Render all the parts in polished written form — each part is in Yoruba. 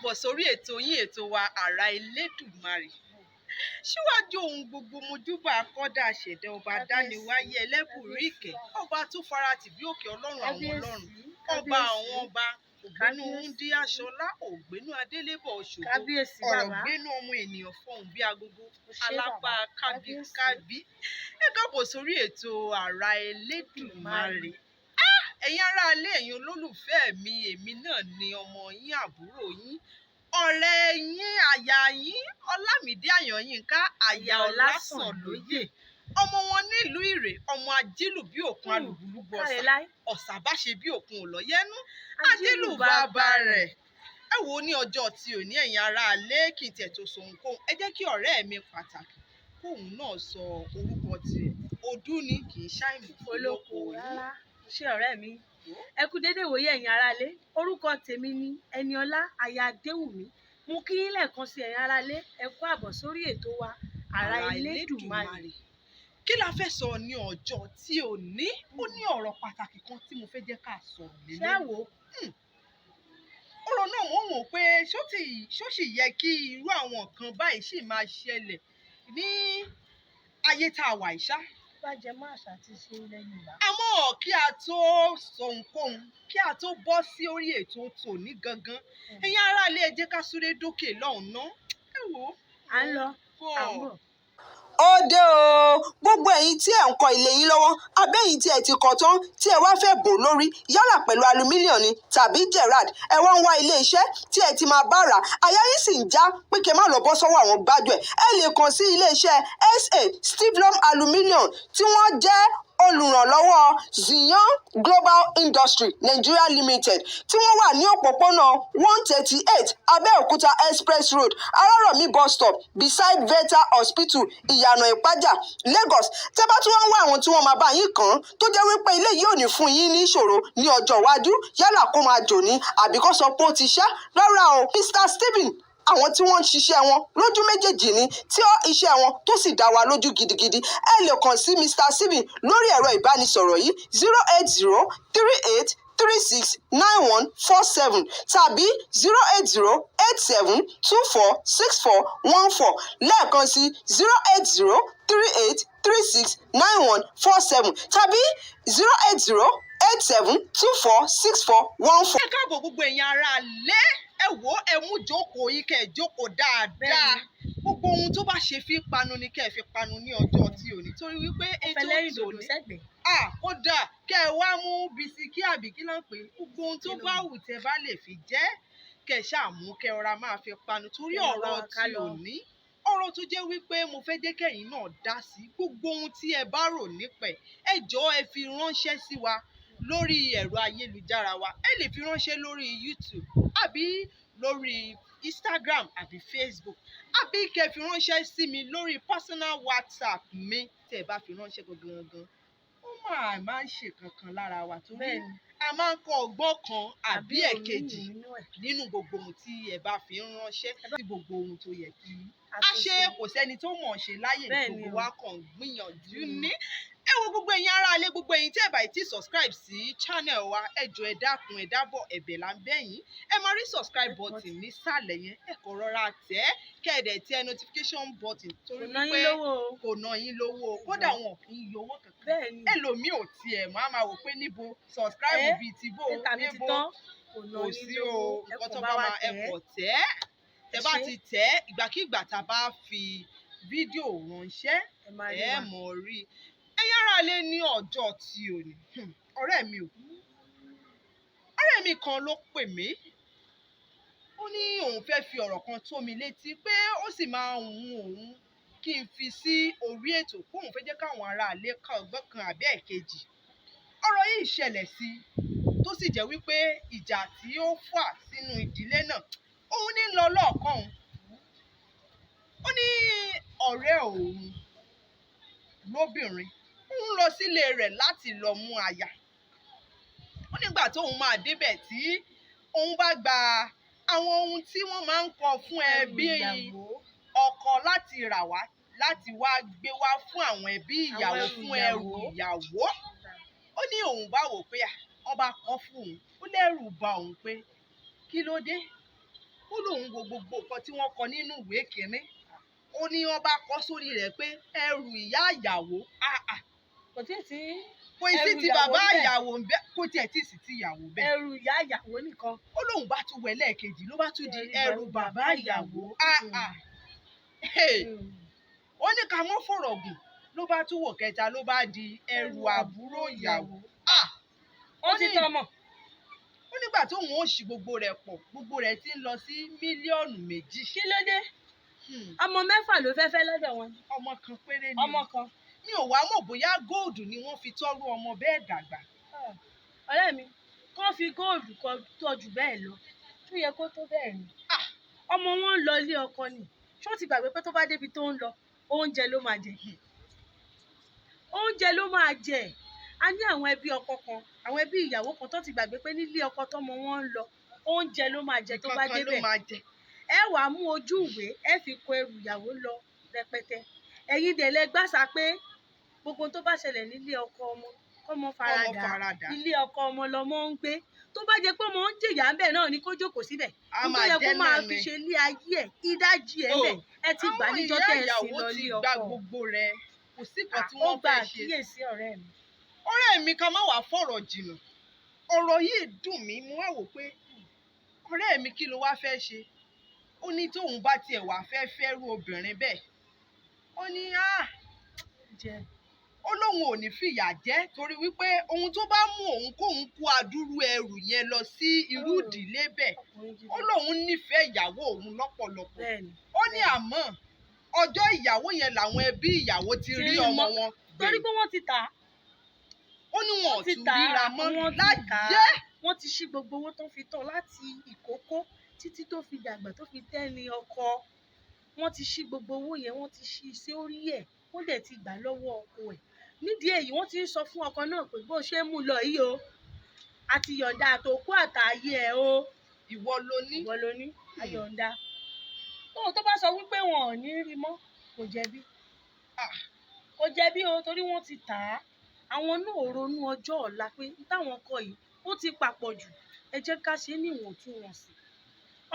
Káàbọ̀ sórí ètò yín, ètò wa, Àrà Elédùmarè. Síwájú ohun gbogbo, mojúbà akọ́dá, àṣẹ̀dá, ọba dániwáyé, ẹlẹ́bùrú ìkẹ́, ọba tó faratì bí òkè, ọlọ́run àwọn ọlọ́run, ọba àwọn ọba, ògbénú wúndí aṣọlá, ògbénú adélébọ̀ òṣogbo, Kábíyèsí ọ̀rọ̀ bàbá. Gbénú ọmọ ènìyàn fọhùn bí agogo, Ó ṣé alápá bàbá. kábíkábí. Ẹ káàbọ̀ sórí ètò Àrà Elédùmarè. Ẹ̀yin aráalé, ẹ̀yin olólùfẹ́ mi, èmi náà ni ọmọ yín, àbúrò yín, ọ̀rẹ́ yín, aya yín, Ọlámídé Àyànyínká, aya Ọlásànlóyè, ọmọ wọn nílùú Ìrè, ọmọ ajílù bí òkun, alùbùlùbù ọ̀sà Káre láí. Ọ̀sà bá ṣe bí òkun ò lọ́yẹ́nú, ajílù bàbá rẹ̀. Ẹ wo, ní ọjọ́ tí ò ní, ẹ̀yin aráalé, kí n tiẹ̀ tó sọ ohunkóhun, ẹ jẹ́ kí ọ̀rẹ́ mi pàtàkì kóun náà sọ orúkọ tiẹ̀. Ọdún ni kì í ṣàìmọ̀ olóko fólóko yín. Rárá, ṣé ọ̀rẹ́ mi, ẹ kú déédéé wòye, ẹ̀yin aráalé. Orúkọ tèmi ni Ẹniọlá aya Adéwùmí. Mú kí yín lẹ́ẹ̀kan sí, ẹ̀yin aráalé, ẹ kú àbọ̀ sórí ètò wa, Àrà Elédùmarè. Kí la fẹ́ sọ ní ọjọ́ tí ò ní? Ó ní ọ̀rọ̀ pàtàkì kan tí mo fẹ́ jẹ́ ká sọ̀rọ̀ lé Ṣé lórí. wò ó? Ọ̀rọ̀ náà, mo ń wò pé ṣó sì yẹ kí irú àwọn nǹkan báyìí sì máa ṣẹlẹ̀ ní ayé tá a wà yìí ṣá? Bá jẹ mọ́ àṣà àti ìṣe ilẹ̀ Yorùbá. Àmọ́ kí a tó sọ ohunkóhun, kí a tó bọ́ sí orí ètò tòní gangan, ẹ̀yin aráalé, ẹ jẹ́ ká súré dókè lọ́hùn-ún ná. Ẹ wò ó. À ń lọ, bọ̀. À ń bọ̀. Ó dé o! Gbogbo ẹ̀yin tí ẹ̀ ń kọ́ ilé yín lọ́wọ́, abẹ́yìn tí ẹ ti kọ́ tán tí ẹ wá fẹ́ bò lórí, yálà pẹ̀lú alumílíọ̀nù ni tàbí Gerard, ẹ wá ń wá ilé iṣẹ́ tí ẹ ti máa bá rà, àyà yín sì ń já pé kí ẹ má lọ bọ́ sọ́wọ́ àwọn gbájúẹ̀, ẹ lè kàn sí ilé iṣẹ́ SA Stevlum Aluminium, tí wọ́n jẹ́ olùrànlọ́wọ́ Ziyan Global Industry Nigeria Limited, tí wọ́n wà ní òpópónà 138 Abẹ́òkúta Express Road, Arárọ̀mí bus stop, beside Veta Hospital, Ìyànà Ìpájà, Lagos. Tẹ́ bá tún wá ń wá àwọn tí wọ́n máa bá yín kàn án, tó jẹ́ wípé ilé yìí ò ní fún yín ní ìṣòro ní ọjọ́ iwájú, yálà kó máa jò ní àbí kó sọ pé ó ti ṣá, rárá o, Mr Stephen, àwọn tí wọ́n ń ṣiṣẹ́ wọn lójú méjèèjì ni, tí iṣẹ́ wọn tó sì dá wa lójú gidigidi. Ẹ lè kàn sí Mr Stephen lórí ẹ̀rọ ìbánisọ̀rọ̀ yìí: 08038369147 tàbí 08087246414. Lẹ́ẹ̀kan sí, 08038369147 tàbí 08087246414. Ẹ káàbọ̀, gbogbo ẹ̀yin ará lé. Ẹ wò ó, ẹ mú jókòó yín, kẹ́ ẹ jókòó dáadáa. Gbogbo ohun tó bá ṣe fi panu ni kẹ́ ẹ fi panu ní ọjọ́ tí ò ní, torí wípé ètò Fẹlẹ́rìn dòdò tòní sẹ́gbẹ̀ẹ́. Ah, kódà kẹ́ ẹ wá mú bisikí àbí kí ló ń pè é, gbogbo ohun tó Kí ló bá ń- wù tẹ́ bá lè fi jẹ́, kẹ́ ẹ ṣáà mú, kẹ́ ẹ rọra máa fi panu, torí Kẹ́ ẹ máa bá ọ̀rọ̀ wa ká tí lọ. ò ní, ọ̀rọ̀ tó jẹ́ wípé mo fẹ́ jẹ́ kẹ́yìn náà dá sí, gbogbo ohun tí ẹ bá rò nípa ẹ̀, ẹ jọ̀ọ́, ẹ fi ránṣẹ́ sí wa lórí ẹ̀rọ ayélujára wa. Ẹ lè fi ránṣẹ́ lórí YouTube àbí lórí Instagram àbí Facebook, àbí kẹ́ fi ránṣẹ́ sí mi lórí personal WhatsApp mi. Tẹ́ ẹ bá fi ránṣẹ́ gangan gangan, ó máa ń ṣe kankan lára wa, torí a máa ń kọ́ ọgbọ́n kan àbí ẹ̀kejì òmíì nínú ẹ̀. Nínú gbogbo ohun tí ẹ bá fi ń ránṣẹ́ sí, gbogbo ohun tó yẹ kí A a tún ṣe, kò sẹ́ni tó mọ̀ ọ́n ṣe láyè. Bẹ́ẹ̀ni Gbogbo o. wa kàn ń gbìyànjú ní. Ẹ wo, gbogbo ẹ̀yin ará ilé, gbogbo ẹ̀yin tí ẹ bá ti subscribe sí channel wa, ẹ jọ̀ọ́, ẹ dákun, ẹ dábọ̀, ẹ̀bẹ̀ là ń bẹ̀ yín. Ẹ máa rí subscribe button nísàlẹ̀ yẹn, ẹ kàn rọra tẹ̀ ẹ́, kẹ́ ẹ dẹ̀ tẹ notification button, torí Kò ná yín wípé lówó o. Kò ná yín lówó o. Kódà wọn kì í yọ owó kankan. Ẹlòmíì ò tiẹ̀ máa wò pé níbo subscribe bíi ti bó, Data mi ti níbo tán. Kò ná kò yín sí lówó. o. Ẹ Nǹkan kàn tó bá bá wa máa ẹ tẹ̀ ẹ́. kọ̀ tẹ́ tẹ́ bá Ṣé. ti tẹ̀, ìgbàkigbà tá a bá fi fídíò ránṣẹ́, Ẹ máa rí ẹ wa. mọ̀ rí. Ẹ̀yin ará ilé, ní ọjọ́ tí òní, ọ̀rẹ́ mi ò ọ̀rẹ́ mi kan ló pè mí. Ó ní òun fẹ́ fi ọ̀rọ̀ kan tó mi létí, pé ó sì máa ń hun òun kí n fi sí orí ètò, kó òun fẹ́ jẹ́ káwọn ará ilé kọ́ ọgbọ́n kan àbí ẹ̀kejì. Ọ̀rọ̀ yìí ṣẹlẹ̀ sí i, tó sì jẹ́ wípé ìjà tí ó fà sínú ìdílé náà, òun ní lọ lọ́ọ̀kan òun. Ó ní ọ̀rẹ́ òun lóbìnrin ń lọ sílé rẹ̀ láti lọ mú aya. Ó nígbà tóun máa débẹ̀, tí òun bá gba àwọn ohun tí wọ́n máa ń kọ fún ẹbí Ìyàwó. ọkọ láti rà wá, láti wá gbé wá fún àwọn ẹbí ìyàwó, ẹrù fún ẹrù ìyàwó. ìyàwó. Ó ní òun bá wò pé, à, wọ́n bá kọ́ fún òun, ó lẹ́rù bà òun pé kí ló dé. Ó lóun wo gbogbo nǹkan tí wọ́n kọ nínú ìwé kínní. Ó ní wọ́n bá kọ sórí rẹ̀ pé ẹrù ìyá ìyàwó. Ah, ah. Kò tí ì sí Kò sí ẹrù ti ìyàwó bàbá ńbẹ̀. ìyàwó ń bẹ, kò tiẹ̀ tí ì sí ti ìyàwó bẹ́ẹ̀. Ẹrù ìyá ìyàwó nìkan. Ó lóun bá tún wẹ̀ lẹ́ẹ̀kejì ló bá tún di ẹrù bàbá ìyàwó. Ah, Mm. ah. Hey. Mm. Ó ní ká mọ́ fọ̀rọ̀ gùn, ló bá tún wò kẹta ló bá di ẹrù àbúrò ìyàwó. Ah! Ó ti tọmọ. Ó nígbà tóun ó ṣì gbogbo rẹ̀ pọ̀, gbogbo rẹ̀ ti ń lọ sí 2 mílíọ̀nù. Kí ló dé? Hmm. Ọmọ mẹ́fà ló fẹ́ fẹ́ lọ́dọ̀ wọn. Ọmọ kan péré ni. Ọmọ kan. Mi ò wá mọ̀ bóyá góòdù ni wọ́n fi tọ́rú ọmọ bẹ́ẹ̀ dàgbà. Ọ̀rẹ́ mi, kán fi góòlù kan tọ́jú bẹ́ẹ̀ lọ, tó yẹ kó tó bẹ́ẹ̀ ni. Ah! Ọmọ wọn ń lọ ilé ọkọ ni. Ṣé ó ti gbàgbé pé tó bá débi tó ń lọ, oúnjẹ ló máa jẹ? Oúnjẹ ló máa jẹ. A ní àwọn ẹbí ọkọ kan, àwọn ẹbí ìyàwó kan tó ti gbàgbé pé nílé ọkọ tọmọ wọn ń lọ, oúnjẹ ló máa jẹ tó bá Kankan ló débẹ̀. máa jẹ. Ẹ wàá mú ojú ìwé, ẹ fi kó ẹrù ìyàwó lọ rẹpẹtẹ. Ẹ̀yin dẹ̀ lẹ gbàsà pé gbogbo tó bá ṣẹlẹ̀ nílé ọkọ ọmọ, kọ́mọ Ọmọ faradà. faradà. Ilé ọkọ ọmọ lọmọ ń gbé. Tó bá jẹ́ pé ọmọ ń jìyà ń bẹ̀ náà ni kó jókòó síbẹ̀. A Ohun tó máa yẹ kó jẹ́ máa náà fi ni. ṣe ilé ayé ẹ̀, ìdajì ẹ̀ Oh. bẹ̀, ẹ ti gbà Àwọn níjọ́ ìyá tẹ́ ẹ sì ìyàwó lọ ti ilé gba ọkọ. gbogbo rẹ̀. Kò sí nǹkan tí Ó wọ́n gba fẹ́ ṣe. àkíyèsí ọ̀rẹ́ mi. Ọ̀rẹ́ mi, ká má wàá fọ̀rọ̀ jìnnà. Ọ̀rọ̀ yìí dùn mí, mo wá wò pé ọ̀rẹ́ mi kí ló wá fẹ́ ṣe? Ó ní tóun bá tiẹ̀ wá fẹ́ fẹ́rú obìnrin bẹ́ẹ̀. Ó ní ah! Jẹ. Ó lóun ò ní fìyà jẹ torí wípé ohun tó bá mú òun kóun kó adúrú ẹrù yẹn lọ sí irú Oh. ìdílé bẹ́ẹ̀. Ọkùnrin gidi. Ó lóun nífẹ̀ẹ́ ìyàwó òun lọ́pọ̀lọpọ̀. Bẹ́ẹ̀ni. Ó ní àmọ́ ọjọ́ ìyàwó yẹn làwọn ẹbí ìyàwó ti Ti rí rí ọmọ mọ́. wọn Torí gbẹ̀yìn. pé wọ́n ti tà á. Ó ní wọn ò Wọ́n ti tún tà á, ríra mọ́ wọ́n ti tà á. láyé. Wọ́n ti ṣí gbogbo owó tó fi tọ́ láti ìkókó títí tó fi dàgbà tó fi tẹ́ni ọkọ. Wọ́n ti ṣí gbogbo owó yẹn, wọ́n ti ṣí sí orí ẹ̀, wọ́n dẹ̀ ti gbà lọ́wọ́ ọkọ ẹ̀. Nídìí èyí, wọ́n ti ń sọ fún ọkọ náà pé bó ṣe ń mú lọ yìí o, a ti yọ̀ǹda àtòkú àtàyè ẹ̀ o. Ìwọ ló ní. Ìwọ ló ní, a yọ̀ǹda. Tóun tó bá sọ wípé wọn ò ní rí mọ́, kò jẹ̀bi. Ah. Kò jẹ̀bi o, torí wọ́n ti tà á. Àwọn náà ò ronú ọjọ́ ọ̀la pé n táwọn kọ yìí ó ti papọ̀ jù, ẹ jẹ́ ká ṣe é níwọ̀ntúnwọ̀nsì.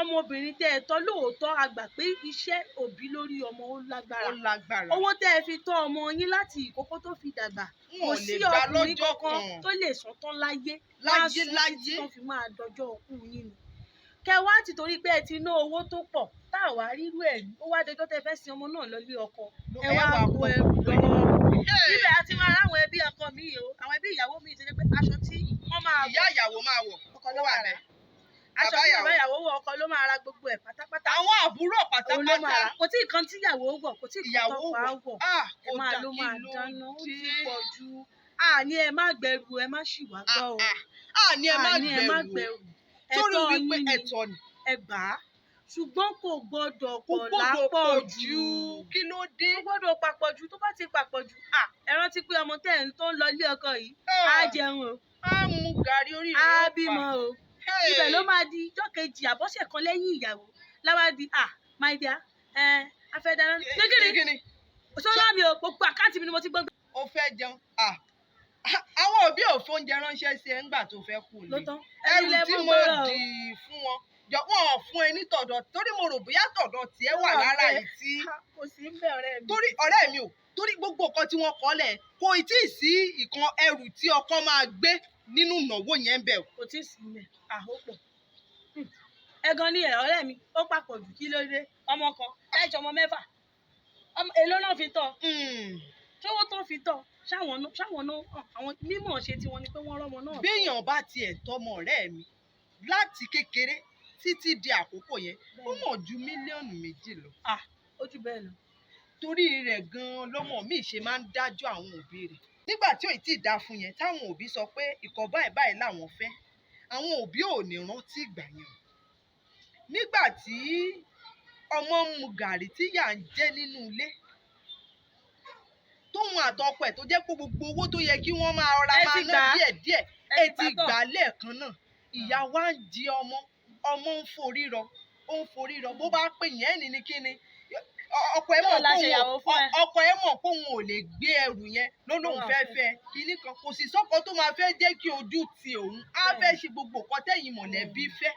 Ọmọbìnrin tẹ́ ẹ tọ́ lóòótọ́, a gbà pé iṣẹ́ òbí lórí ọmọ ó lágbára. Ó lágbára. Owó tẹ́ ẹ fi tọ́ ọmọ yín láti ìkókó tó fi dàgbà, Wọn kò ò sí lè gbà ọkùnrin lọ́jọ́ kankan kan. tó lè sán tán láyé. Wọ́n á Láyé sún títí láyé. tó fi máa dọjọ́ òkú yín ni. Kẹ wá ti torí pé ẹ ti ná owó tó pọ̀, tá a wá rírú ẹ̀ rí, ó wá dọjọ́ tẹ́ fẹ́ sin ọmọ náà lọ ilé ọkọ. Ẹ wá kó ẹrù lọ. Ibẹ̀ a ti máa ráwọn ẹbí ọkọ mi o, àwọn ẹbí ìyàwó mi tó jẹ́ pé aṣọ tí wọ́n máa wọ̀, Ìyá ìyàwó máa wọ̀. ọkọ ló Ó wà máa rà. bẹ́ẹ̀. Aṣọ Bàbá tí ìyàwó. bàbá ìyàwó wọ̀, ọkọ ló máa ra gbogbo ẹ̀ pátápátá. Àwọn àbúrò Òun ló máa rà. pátápátá. Kò tí ì kan tíyàwó wọ̀, kò tí ì kan Ìyàwó tọkọ á wọ̀. wọ̀. Ah! Ẹ Ó máa dà ló kí máa ló dáná, ó ti dé? pọ̀ jù. Àní ẹ má gbẹrù, ẹ má ṣì wá gbọ́ o. Ah, ah. Àní ẹ má Àní ẹ má gbẹrù o. gbẹrù. Torí Ẹ̀tọ́ wípé yín ni ẹ̀tọ́ ni. ẹ gbà á. Ṣùgbọ́n kò gbọdọ̀ Kò pọ̀ gbọ́dọ̀ lápọ̀ pọ̀ jù. jù. Kí ló dé? Kò gbọdọ̀ papọ̀ jù. Tó bá ti papọ̀ jù, à, ẹ rántí pé ọmọ tẹ́ ẹ̀ ń tó ń lọ ilé ọkọ yìí, á Ah. jẹun o, Á mu gàrí orí á rẹ̀ ó pa. bímọ o. Hey! Ibẹ̀ ló máa di ijọ́ kejì àbọ̀ṣẹ̀ kan lẹ́yìn ìyàwó. Láwá di, ah, my dear, ẹ, a fẹ́ dáná. Kékeré, Kíni? sọ́lá mi o, gbogbo àkáǹtì mi ni mo ti gbọ́. Ó fẹ́ jẹun. Ah! Àwọn òbí ò fóúnjẹ ránṣẹ́ sí ẹ ńgbà tó fẹ́ kú Ló ni. tán. Ẹrù Ẹ̀yin lẹ tí mú mo gbọ́rọ̀ o. dì fún wọn. Jọ wọn ò fún ẹ ní tọ̀dọ̀ torí mo rò bóyá tọ̀dọ̀ tiẹ̀ wà Wọn ò lára fẹ́. yìí tí. Kò sí ń bẹ̀ ọ̀rẹ́ mi. Torí ọ̀rẹ́ mi ò, torí gbogbo nǹkan tí wọ́n kọ́ lẹ̀ kò ì tí ì sí ìkan ẹrù tí ọkọ máa gbé nínú ìnáwó yẹn ń bẹ̀ o. Kò tí ì sí ń bẹ̀, àhópọ̀. Ẹ̀gan ni ẹ̀ ọ̀rẹ́ mi, ó papọ̀ jù. Kí ló dé? Ọmọ kan, láìsọ ọmọ mẹ́fà. Ọmọ èló náà fi tọ́? Ṣówó tó fi tọ́? Ṣáwọn náà, àwọn mímọ̀ ṣe tiwọn ni pé wọ́n rọ́mọ náà. Béèyàn bá tiẹ̀ tọmọ ọ̀rẹ́ mi láti kékeré títí di àkókò yẹn, ó mọ̀ ju 2 mílíọ̀nù lọ. Ah, ó jù bẹ́ẹ̀ lọ. Torí rẹ̀ gan-an lọ́mọ mi ṣe máa ń dájọ́ àwọn òbí rẹ̀. Nígbà tí ò tí ì dáa fún yẹn, táwọn òbí sọ pé ìkọ̀ báyìí báyìí làwọn fẹ́, àwọn òbí ò ní rántí ìgbà yẹn o. Nígbà tí ọmọ ń mu gàrí tí yà ń jẹ nínú ilé, tóun àtọkọ ẹ̀ tó jẹ́ pé gbogbo owó tó yẹ kí wọ́n máa ra Ẹ máa ti ná gbà á. díẹ̀díẹ̀, Ẹ ẹ ti gbà gbà á lẹ́ẹ̀kan náà. Ìyá wa ń di ọmọ, ọmọ ń forí rọ, ó ń forí rọ. Bó bá pè yẹn ní ní kíni, ọkọ ẹ̀ mọ̀ Yóò la pé ṣe òun ìyàwó fún ẹ. ọkọ ẹ̀ mọ̀ pé òun ò lè gbé ẹrù yẹn ló lóun Ó wà fẹ́ fẹ́. fẹ́ kinní kan. Kò sì sọ́kọ tó máa fẹ́ jẹ́ kí ojú ti òun. Á fẹ́ ṣe gbogbo nǹkan tẹ́yìn mọ̀lẹ́bí fẹ́.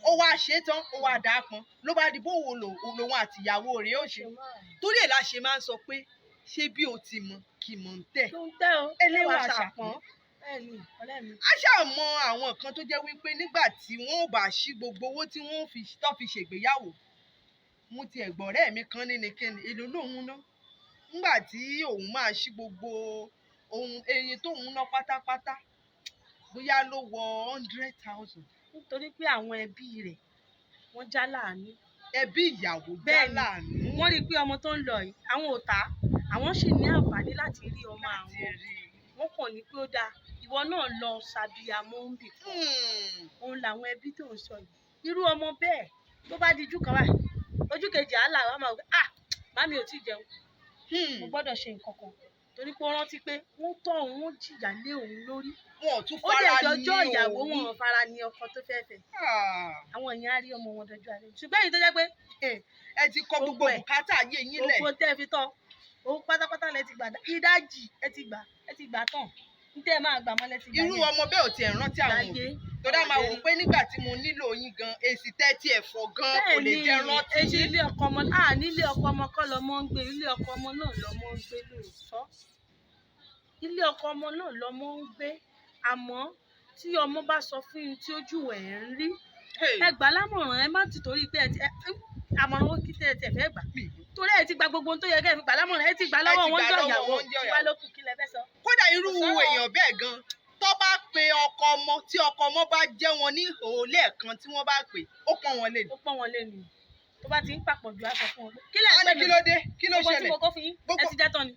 Ó wá ṣe é tán, ó wá dà á pọn, ló bá di bó wo lòun àtìyàwó rẹ̀ ó ṣe. Torí ẹ̀ la ṣe máa ń sọ pé ṣé bí o ti mọ kì mọ̀ ń tẹ̀. Tó ń tẹ́ o. Ẹlẹ́wà Ẹlẹ́wà ṣàpọ́n. Bẹ́ẹ̀ ni, ọ̀rẹ́ mi. A ṣáà mọ àwọn kan tó jẹ́ wípé nígbà tí wọ́n ò bá ṣí gbogbo owó tí wọ́n fi tó fi ṣègbéyàwó, mo ti ẹ̀gbọ́n ọ̀rẹ́ mi kan ní nìkíni èlò lòun ná nígbà tí òun máa ṣí gbogbo ohun eyín tóun ná pátápátá, bóyá ló wọ 100,000. Nítorí pé àwọn ẹbí rẹ̀ wọ́n já láàánú. Ẹbí ìyàwó já Bẹ́ẹ̀ ni. láàánú. Wọ́n rí i pé ọmọ tó ń lọ yìí, àwọn ò tà á, àwọn sì ní àǹfààní láti rí ọmọ láti àwọn. rí i. Wọ́n kàn ní pé ó dáa, ìwọ náà lọ ṣàbíamọ ń bì kan. Òun làwọn ẹbí tó ń sọ yìí. Irú ọmọ bẹ́ẹ̀ tó bá dijú kan báyìí, ojú kejì á là wá máa wò pé, ah, màmí ò tí ì jẹun, mo gbọ́dọ̀ ṣe nǹkan kan. Torí pé ó rántí pé wọ́n tọ́ òun, wọ́n jìyà lé òun lórí. Wọn ò tún Ó dẹ̀ fara ní dọjọ́ ìyàwó, òun. wọn ò fara ní ọkọ tó fẹ́ fẹ́. Ah. Àwọn èèyàn á rí ọmọ wọn dọjọ́ alẹ́. Ṣùgbọ́n èyí tó jẹ́ pé Ẹ ti kọ gbogbo Gbogbo ẹ̀. bùkátà ayé yín lẹ̀. Gbogbo tẹ́ ẹ fi tọ́ òun pátápátá lẹ ti gbà, ìdajì ẹ ti gbà, ẹ ti gbà tán. Ní tẹ́ ẹ máa gbà mọ́ lẹ ti gbà Irú yẹn. ọmọ bẹ́ẹ̀ ò tiẹ̀ rántí àwọn òbí. Láyé. Tó dá máa wò pé nígbà tí mo nílò yín gan, èsì tẹ́ tí ẹ̀ fọ̀ gan kò lè jẹ́ rántí Èsì yín. ilé ọkọ ọmọ, nílé ọkọ ọmọ kọ́ lọmọ ń gbé, ilé ọkọ ọmọ náà lọmọ ń gbé lóòótọ́. Ilé ọkọ ọmọ náà lọmọ ń gbé, àmọ́ tí ọmọ bá sọ fún yín tí ojú ẹ̀ ń rí, Hey. ẹ gbà lámọ̀ràn, ẹ má ti torí pé ẹ ti àmọ̀ràn owó kí tẹ́ ẹ tiẹ̀ fẹ́ gbà. Torí ẹ ti gba gbogbo ohun tó yẹ kẹ́ ẹ fi gbà lámọ̀ràn, ẹ ti gbà lọ́wọ́ Ẹ ti wọn gbà jọ lọ́wọ́ ìyàwó. wọn jọ Kí ìyàwó. wá ló kù, kí lẹ fẹ́ sọ? Kódà irú Kò sọ̀rọ̀. èèyàn bẹ́ẹ̀ gan, tó bá pe ọkọ ọmọ, tí ọkọ ọmọ bá jẹ́ wọn ní ìhòòhò lẹ́ẹ̀kan tí wọ́n bá pè, ó pọ́n wọn lé ni. Ó pọ́n wọn lé ni. Tó bá ti ń papọ̀ jù, á sọ fún wọn pé, kí lẹ̀ ń A pè ní mí? kí ló dé? Kí ló Gbogbo tí ṣẹlẹ̀? mo kó fún yín, ẹ ti jẹ́ tán ni.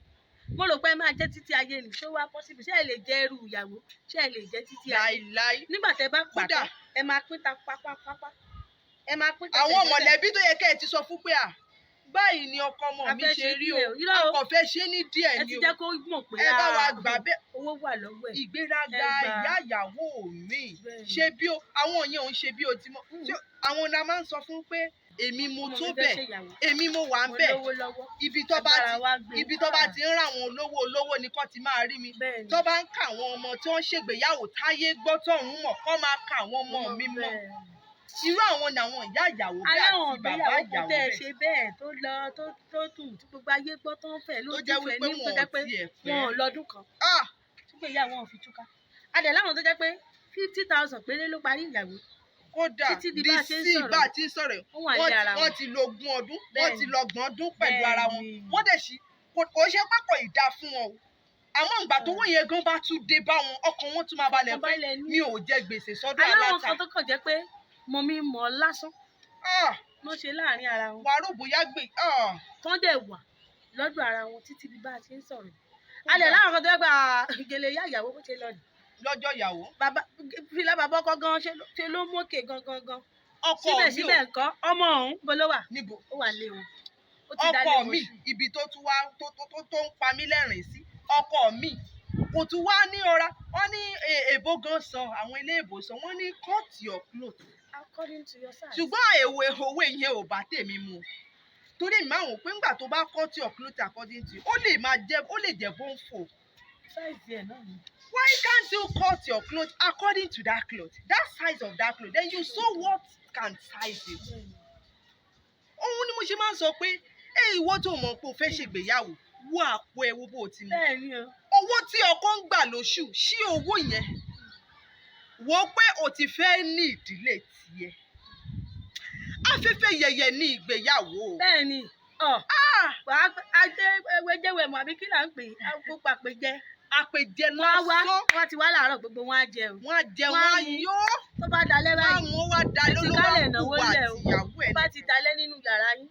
Mo rò pé ẹ máa jẹ́ títí ayé ni. Ṣé ó wá possible? Ṣé ẹ lè jẹ́ ẹrú ìyàwó? Ṣé ẹ lè jẹ́ títí ayé? Láíláí. Nígbà tẹ́ bá gbà Kódà. tán, ẹ máa pín ta pápápápá. Ẹ máa pín Àwọn tẹsẹ̀-tẹsẹ̀. mọ̀lẹ́bí tó yẹ kẹ́ ẹ ti sọ fún pé à báyìí ni ọkọ ọmọ A mi fẹ́ ṣe ṣe rí o, díẹ̀ o. Irọ́ a o. kò fẹ́ ṣe ní díẹ̀ Ẹ ni ti o. jẹ́ kó mọ̀ pé Ẹ bá wa gbà bẹ́ẹ̀. owó wà lọ́wọ́ ẹ̀. Ìgbéraga Ẹ gbà. ìyá ìyàwó mi. Bẹ́ẹ̀ni. Ṣe bí o, àwọn yẹn ò ń ṣe bí o ti mọ̀. Ṣé àwọn la máa ń sọ fún pé èmi mo Ọmọ tó mi fẹ́ bẹ́ẹ̀, ṣe ìyàwó. èmi mo wà ń Mo bẹ̀. lówó lọ́wọ́. Ibi tó bá Agbára ti wa gbé. ibi tó bá ti ń rà àwọn olówó olówó ni kò ti máa rí mi. Bẹ́ẹ̀ni. Tó bá ń ka àwọn ọmọ tí wọ́n ṣègbéyàwó táyé gbọ́ tọ̀run mọ̀, kọ́ máa ka àwọn ọmọ mi mọ́. Bẹ́ẹ̀ni. Irú àwọn làwọn ìyá ìyàwó bẹ́ẹ̀ Aláwọn àti bàbá ìgbéyàwó kan ìyàwó tẹ́ ẹ bẹ́ẹ̀. ṣe bẹ́ẹ̀ tó lọ tó tù tí gbogbo ayé gbọ́ tó ń fẹ́ Tó lójú jẹ́ fẹ́ wípé ní tó wọn ò jẹ́ pé tiẹ̀ fẹ́. wọn ò lọ́dún kan Ah! tí ìgbéyàwó wọn fi túká. A dẹ̀ láwọn tó jẹ́ pé 50,000 péré ló parí ìyàwó. Kódà Títí di di bá a ṣe ń sí sọ̀rọ̀ bá a ti ń sọ̀rọ̀ yìí, Ó wà ní ara wọ́n wọn. ti lo 20 ọdún, wọ́n Bẹ́ẹ̀ni. ti lo 30 ọdún pẹ̀lú ara wọn. Bẹ́ẹ̀ni. Wọ́n dẹ̀ ṣí kò ṣe pápọ̀ ìdá fún wọn o. Àmọ́ ìgbà tó wọ́n yẹn gan bá tún dé bá wọn, ọkàn wọn tún máa balẹ̀ Ọkàn pé balẹ̀ ní. mi ò jẹ gbèsè sọ́dọ̀ Aláwọn aláta. kan tó kàn jẹ́ pé mọ̀ mi mọ̀ ọ́ lásán Ah! ló ṣe láàrin ara wọn. Wàá rò bóyá gbè. Ah! Tán dẹ̀ wà lọ́dọ̀ ara wọn títí bí bá a ṣe ń sọ̀rọ̀. A lè láwọn kan tó jẹ́ pé gèlè ìyá ìyàwó bó ṣe lọ nì. Lọ́jọ́ ìyàwó. Bàbá fìlà bàbá ọkọ gan ṣe ló mókè gan gan gan. Ọkọ mi ò Síbẹ̀síbẹ̀ ńkọ́, ọmọ ọ̀hún bó ló wà? Níbo? Ó wà lé wọn. Ó ti dá Ọkọ lé wọn mi sùn. ibi tó tún wá tó tó tó tó ń pa mí lẹ́rìn sí. Ọkọ mi kò tún wá ní ọra. Wọ́n ní èbó gan sọ, àwọn ilé èbó sọ, wọ́n ní cut your cloth According to your size. Ṣùgbọ́n èwe owó yẹn ò bá tèmi mu. Torí èmi máa ń wò pé ńgbà tó bá cut your cloth according to you, ó lè máa jẹ́, ó lè jẹ́ bó ń fò. Size ẹ̀ náà ni. Why can't you cut your cloth according to that cloth, that size of that cloth? Then you sew what can size it. Òun ni mo ṣe máa ń sọ pé ẹ ìwọ tó mọ̀ pé o fẹ́ ṣègbéyàwó, wo àpò ẹ, wo bó o ti mọ̀. Bẹ́ẹ̀ni o. Owó tí ọkọ ń gbà lóṣù, ṣí owó yẹn wò ó pé o ti fẹ́ ní ìdílé tiẹ̀. Afẹ́fẹ́ yẹyẹ ní ìgbéyàwó o. Bẹ́ẹ̀ni. Ọ̀ Ah! wàá ajé ewéjẹwẹ̀mọ̀ àbí kí là ń pè é, gbogbo àpèjẹ. Àpèjẹ Wọ́n á wá, lásán. wọ́n á ti wá láàárọ̀, gbogbo wọn á jẹ o. Wọ́n á jẹ, Wọ́n á wọ́n á mu. yó. Tó bá dalẹ́ Wọ́n á báyìí. mú wá dalẹ́ Ẹ ti ló bá kálẹ̀ kú ìnáwó wà lẹ̀ o. àtìyàwó ẹ̀ Tó bá ti dalẹ́ nínú yàrá yín,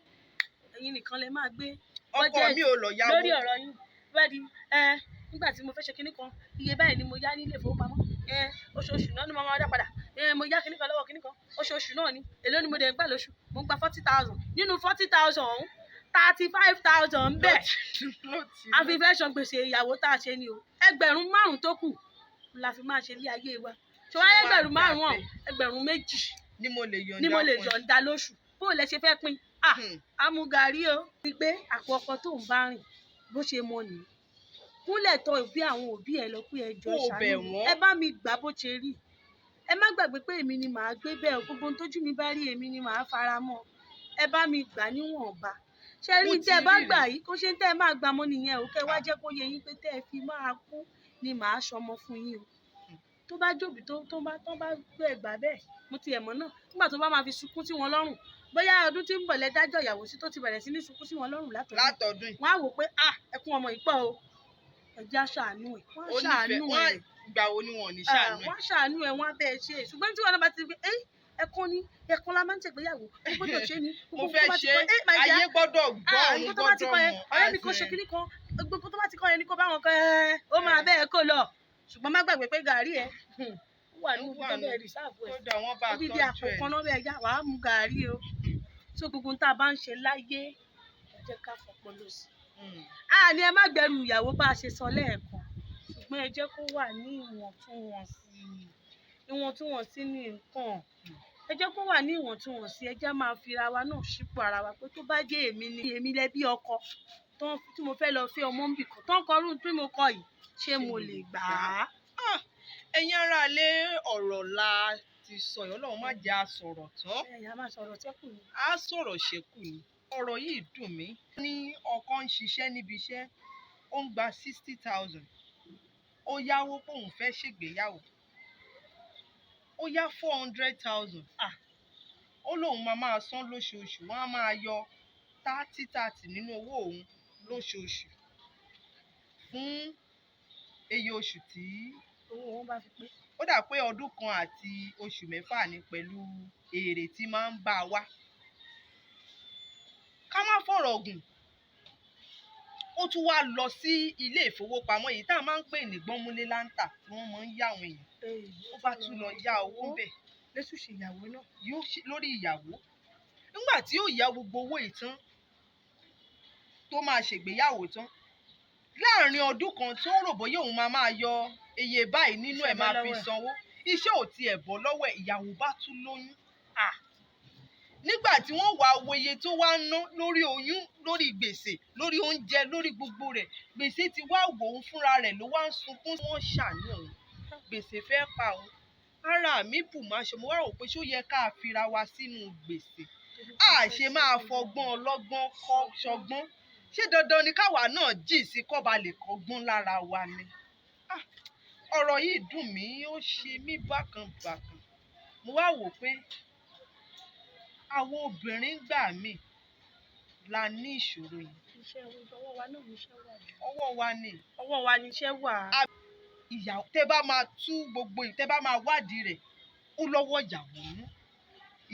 ẹ̀yin nìkan lẹ máa gbé Ọkọ budget mi ò lọ yáwó. lórí ọ̀rọ̀ yín. Bá di ẹ nígbà tí mo fẹ́ ṣe kinní kan, iye báyìí ni mo yá ní ilé ìfowópamọ́. Ẹ oṣooṣù náà ni mo máa dá padà. Ẹ mo yá kinní kan lọ́wọ́ kinní kan, oṣooṣù náà ni. Èló ni mo dẹ̀ ń gbà lóṣù? Mo ń gba 40,000. Nínú 40,000 ọ̀hún, 35,000 ń bẹ̀. Ló ti A fi fẹ́ san gbèsè ìyàwó tá a ṣe ni o. 5,000 tó kù la fi máa ṣe ilé ayé wa. Ṣé wáyé Tí wàá 5,000 ọ̀hún, dà 2,000 ni mo lè yọ̀ǹda ni mo lè fún ẹ. yọ̀ǹda lóṣù. Bó o lẹ ṣe fẹ́ pín? Ah, amúgarí o. Rí i pé àpò ọkọ tó ń bá rìn bó ṣe mọ nìyí. Kúnlẹ̀ tọ ìbí àwọn òbí ẹ lọ pé ẹ jọ̀ọ́ Kó o ṣàánú bẹ̀ mi. wọ́n. Ẹ bá mi gbà bó ṣe rí. Ẹ má gbàgbé pé èmi ni màá gbé bẹ́ẹ̀ o, gbogbo ohun tójú mi bá rí èmi ni màá fara mọ́. Ẹ bá mi gbà níwọ̀nba. Ṣé rí Mo tẹ́ ẹ ti bá rí gbà rẹ̀. yìí, kó ṣe tẹ́ ẹ máa gbà mọ́ nìyẹn o, kẹ́ ẹ wá jẹ́ kó yé yín pé tẹ́ ẹ fi máa kú ni màá ṣọmọ fún yín o. Tó bá jòbí tó bá gbé ẹgbà bẹ́ẹ̀, mo ti ẹ̀ mọ̀ náà, nígbà tó bá máa fi sunkún sí wọn lọ́rùn, bóyá ọdún tí ń bọ̀ lẹ dájọ́ ìyàwó sí tó ti bẹ̀rẹ̀ sí ní sunkún sí wọn lọ́rùn látọ̀dún, Látọdún yìí. wọ́n á wò pé ah, ẹkún ọmọ yìí pọ̀ o, ẹ jẹ́ á ṣàánú ẹ̀. Wọ́n á Ó nífẹ̀ẹ́ ṣàánú wọ́n ẹ̀. Ìgbà wo ni wọn ò ní ṣàánú ẹ̀? Wọ́n á ṣàánú ẹ̀, wọ́n á bẹ́ẹ̀ ṣe. Ṣùgbọ́n tí wọn náà bá ti fi ẹ́ ẹkún ni ẹkún la máa ń ṣègbéyàwó, mo gbọ́dọ̀ ṣe ni, Mo gbogbo fẹ́ tó bá ti ṣe kọ ẹ́ my dear, ayé gbọ́dọ̀ gbọ́, ah, òun nǹkan tó bá ti gbọ́dọ̀ kọ yẹn, mọ̀. ọ̀rẹ́ mi kò ṣe kinní kan, gbogbo tó bá ti kọ yẹn ni kó bá wọn kọ ẹ́, ó máa bẹ́ẹ̀ kó lọ. Ṣùgbọ́n má gbàgbé pé gàárì ẹ̀ ó wà ní Ó ibi wà tó ní- bẹ́ẹ̀ rìsáàbù ẹ̀, Kódà wọ́n bá odidi tọ́jú àpò ẹ̀. kan náà bẹ́ẹ̀ já wàá mú gàárì o. So gbogbo ohun tá a bá ń ṣe láyé, ẹ jẹ́ ká fọpọlọ sí i. A ní ẹ má gbẹrù ìyàwó bá a ṣe sọ lẹ́ẹ̀kan, ṣùgbọ́n ẹ jẹ́ kó wà ní ìwọ̀ntúnwọ̀nsì. Ìwọ̀ntúnwọ̀nsì ní nǹkan. Ẹ jẹ́ kó wà ní ìwọ̀ntúnwọ̀nsì. Ẹ jẹ́ máa fira wa náà sípò ara wa pé tó bá jẹ́ èmi ni èmi lẹbí ọkọ tán tí mo fẹ́ lọ fẹ́ ọmọ níbì kan tán kọrú tí mo kọ yìí, ṣé mo lè gbà á? Ah, ẹ̀yin aráalé, ọ̀rọ̀ la ti sọ yìí. Ọlọ́run má jẹ́ a sọ̀rọ̀ tán. Ẹ̀yà máa sọ̀rọ̀ sẹ́kù ni. A sọ̀rọ̀ ṣẹ́kù ni. Ọ̀rọ̀ yìí dùn mí. Ní ọkọ ń ṣiṣẹ́ níbi iṣẹ́, ó ń gba 60,000. Ó yáwó pé òun fẹ́ ṣègbéyàwó, ó yá 400,000. Ó lóun máa máa san lóṣooṣù, wọ́n á máa yọ 30 30 nínú owó òun lóṣooṣù fún iye oṣù tí owó wọn bá fi pé. Ó dà pé ọdún kan àti oṣù mẹ́fà ni pẹ̀lú èrè tí máa ń bá a wá. Ká má fọ̀rọ̀ gùn, ó tún wá lọ sí ilé ìfowópamọ́ yìí tá a máa ń pè ní gbọ́nmúlé láńtà tí wọ́n máa ń yá àwọn èèyàn. Ó bá tún lọ yá owó ńbẹ̀. Lẹ́sùn ṣèyàwó náà. Yóò ṣe lórí ìyàwó. Nígbà tí yóò yá gbogbo owó yìí tán, tó máa ṣègbéyàwó tán, láàrin ọdún kan tó rò bóyá òun máa máa yọ iye báyìí nínú ẹ̀ Iṣẹ́ bọ́ máa fi lọ́wọ́ ẹ̀. sanwó, iṣẹ́ ò tiẹ̀ bọ́ lọ́wọ́ ẹ̀. Ìyàwó bá tún lóyún. Nígbà tí wọ́n wá wo iye tó wá ń ná lórí oyún, lórí gbèsè, lórí oúnjẹ, lórí gbogbo rẹ̀, gbèsè ti wá wò ó fúnra rẹ̀ ló wá ń sunkún. Wọ́n ṣàánú òun, gbèsè fẹ́ pa òun. Ara mi bù má ṣe. Mo wá rò pé ṣó yẹ ká fira wa sínú gbèsè? A ṣe máa fọgbọ́n ọlọ́gbọ́n kọ́ ṣọgbọ́n. Ṣé dandan ni káwa náà jì sí kọ́ba lè kọ́gbọ́n lára wa ni? Ah, ọ̀rọ̀ yìí dùn mí, ó ṣe mí bákan bákan. Mo wá wò pé àwọn obìnrin gbà mí la ní ìṣòro yìí. Iṣẹ́ ọwọ́ wa náà ní iṣẹ́ wà jù. Ọwọ́ wa ni. Ọwọ́ wa ní iṣẹ́ wà. Ìyàwó, tẹ́ bá máa tú gbogbo yìí, tẹ́ bá máa wádìí rẹ̀, ó lọ́wọ́ ìyàwó nú.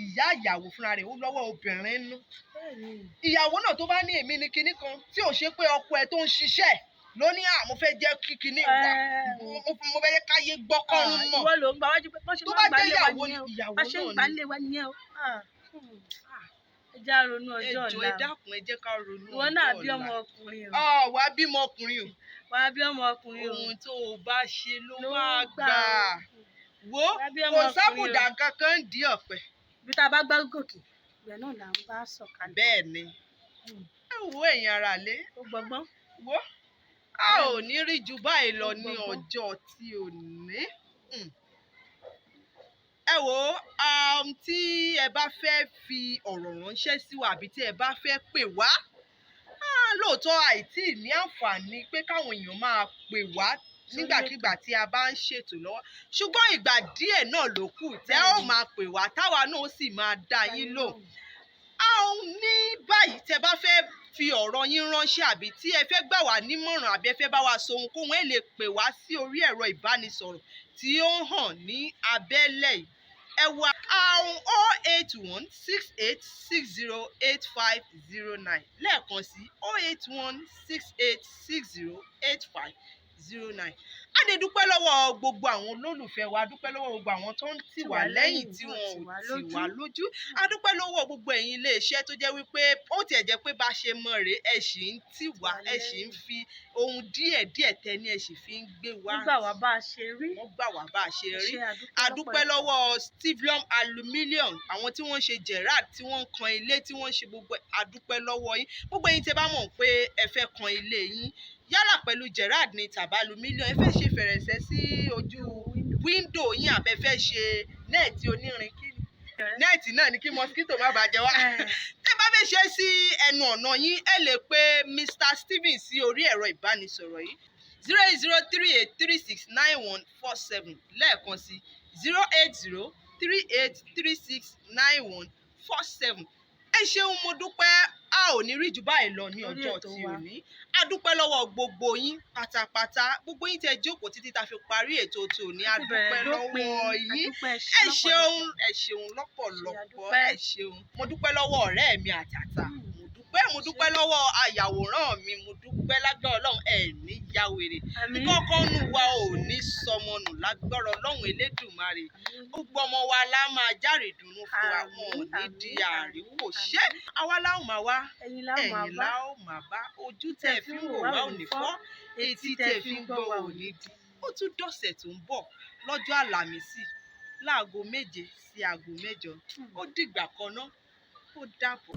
Ìyá ìyàwó fúnra rẹ̀, ó lọ́wọ́ obìnrin nú. Bẹ́ẹ̀ ni. Ìyàwó náà tó bá ní èmi ní kinní kan tí ò ṣe pé ọkọ ẹ̀ tó ń ṣiṣẹ́ ló ní à mo fẹ́ jẹ́ kí kinní wà, mo fẹ́ jẹ́ káyé gbọ́ kọ́run mọ̀. Ìwọ ló ń gba wájú pé bọ́n ṣe Tó máa bá ń gbà jẹ́ lé wa ìyàwó ni nìyẹn o. ìyàwó Bá ṣe ń náà gbà ni. lé wa nìyẹn o. Ah, ah. Ẹ jẹ́ á ronú Ẹ ọjọ́ jọ̀ọ́, ẹ ọ̀la. dákun, ẹ jẹ́ ká ronú Ìwọ náà ọjọ́ bí ọ̀la. ọmọ ọkùnrin o. Ah, wàá bímọ ọkùnrin o. Wàá bí ọmọ ọkùnrin o. Ohun tó o bá ṣe ló Ló máa gbà gbà. o. Wo Wàá bí ọmọ kò ọkùnrin o. sábùdà kankan ń di ọ̀pẹ. Bí tá a bá gbá gòkè, ibẹ̀ náà là ń bá sọ̀kalẹ̀. Bẹ́ẹ̀ ni. Ẹ wo ẹ̀yin ará ilé. Ó gbọgbọ́n. Wo a ò ní rí ju báyìí lọ ní Gbọgbọ́n. ọjọ́ tí ò ní. Ẹ wo tí ẹ bá fẹ́ fi ọ̀rọ̀ ránṣẹ́ sí wa àbí tí ẹ bá fẹ́ pè wá, lóòótọ́ àìtí ní àǹfààní pé káwọn èèyàn máa pè wá nígbàkigbà tí a bá ń ṣètò lọ́wọ́, ṣùgbọ́n ìgbà díẹ̀ náà ló kù tẹ́ ó máa pè wá táwa náà ó sì máa dá yín lóhùn. A ò ní báyìí. Tẹ́ bá fẹ́ fi ọ̀rọ̀ yín ránṣẹ́ àbí tí ẹ fẹ́ gbà wá nímọ̀ràn àbí ẹ fẹ́ bá wa sọ ohunkóhun, ẹ lè pè wá sí orí ẹ̀rọ ìbánisọ̀rọ̀ tí ó ń hàn ní abẹ́lẹ̀ yìí. Ẹ wá àrùn 08168608509. Lẹ́ẹ̀kan sí, 08168608509. A lè dúpẹ́ lọ́wọ́ gbogbo àwọn olólùfẹ́ wa, a dúpẹ́ lọ́wọ́ gbogbo àwọn tó ń tì wá lẹ́yìn tí wọn ò tì wá lójú, a dúpẹ́ lọ́wọ́ gbogbo ẹ̀yin iléeṣẹ́ tó jẹ́ wípé ó tiẹ̀ jẹ́ pé bá a ṣe mọ̀ rèé, ẹ sì ń tì wá, ẹ sì ń fi ohun díẹ̀ díẹ̀ tẹ ní ẹ sì fi ń gbé wá. Wọ́n gbà wá bá a ṣe rí. Wọ́n gbà wá bá a ṣe rí. Ṣé A dúpẹ́ lọ́wọ́ Stevelium Aluminium, àwọn tí wọ́n ń ṣe Gerard, tí wọ́n ń kan ilé, tí wọ́n ń ṣe gbogbo ẹ̀. A dúpẹ́ lọ́wọ́ yín. Gbogbo ẹ̀yin tí ẹ bá mọ̀ pé ẹ fẹ́ kan ilé yín, yálà pẹ̀lú Gerard ní tàbí aluminium, ẹ fẹ́ ṣe fèrèsé sí ojú wíńdò yín, àbẹ́ fẹ́ ṣe net onírin, kí ni net náà ni, kí mosquito má bàa jẹ wá. Tẹ́ bá fẹ́ ṣe sí ẹnu ọ̀nà yín, ẹ lè pe Mr Stephen sí orí ẹ̀rọ ìbánisọ̀rọ̀ yìí: 08038369147. Lẹ́ẹ̀kan sí, 08038369147. Ẹ ṣeun, mo dúpẹ́. A ò ní rí jù báyìí lọ ní Lórí ọjọ́ ètò tí wa. òní. A dúpẹ́ lọ́wọ́ gbogbo yín pátápátá, gbogbo yín tẹ́ jókòó títí tá a fi parí ètò tòní. A Ó ti bẹ̀rẹ̀ dúpẹ́ dópin. lọ́wọ́ yín. A dúpẹ́. Ẹ ṣeun, ẹ ṣeun lọ́pọ̀lọpọ̀. Adúpẹ́. Ẹ ṣeun, mo dúpẹ́ lọ́wọ́ ọ̀rẹ́ mi àtàtà. Mo dúpẹ́, mo dúpẹ́ lọ́wọ́ ayàwòrán mi. Mo dúpẹ́. Lágbára Ọlọ́run, ẹ ní ya wèrè. Àmín. Kọ́kọ́ nù wa ò ní sọmọ nù lágbára Ọlọ́run Elédùmarè. Gbogbo ọmọ wa la máa járe dùnú fún wa, wọn ò ní di àríwò ṣé. Àwa la ó máa wá, Ẹ̀yin la ó máa ẹ̀yin bá. La ó máa bá. Ojú tẹ́ fi ń wò wá ò ní fọ́, etí tẹ́ fi ń gbọ́ wá ò ní di. Ó tún dọ̀sẹ̀ tó ń bọ̀ lọ́jọ́ Àlàmísì láago 7 sí aago 8. Ó dìgbà kan náà, ó dàbọ̀.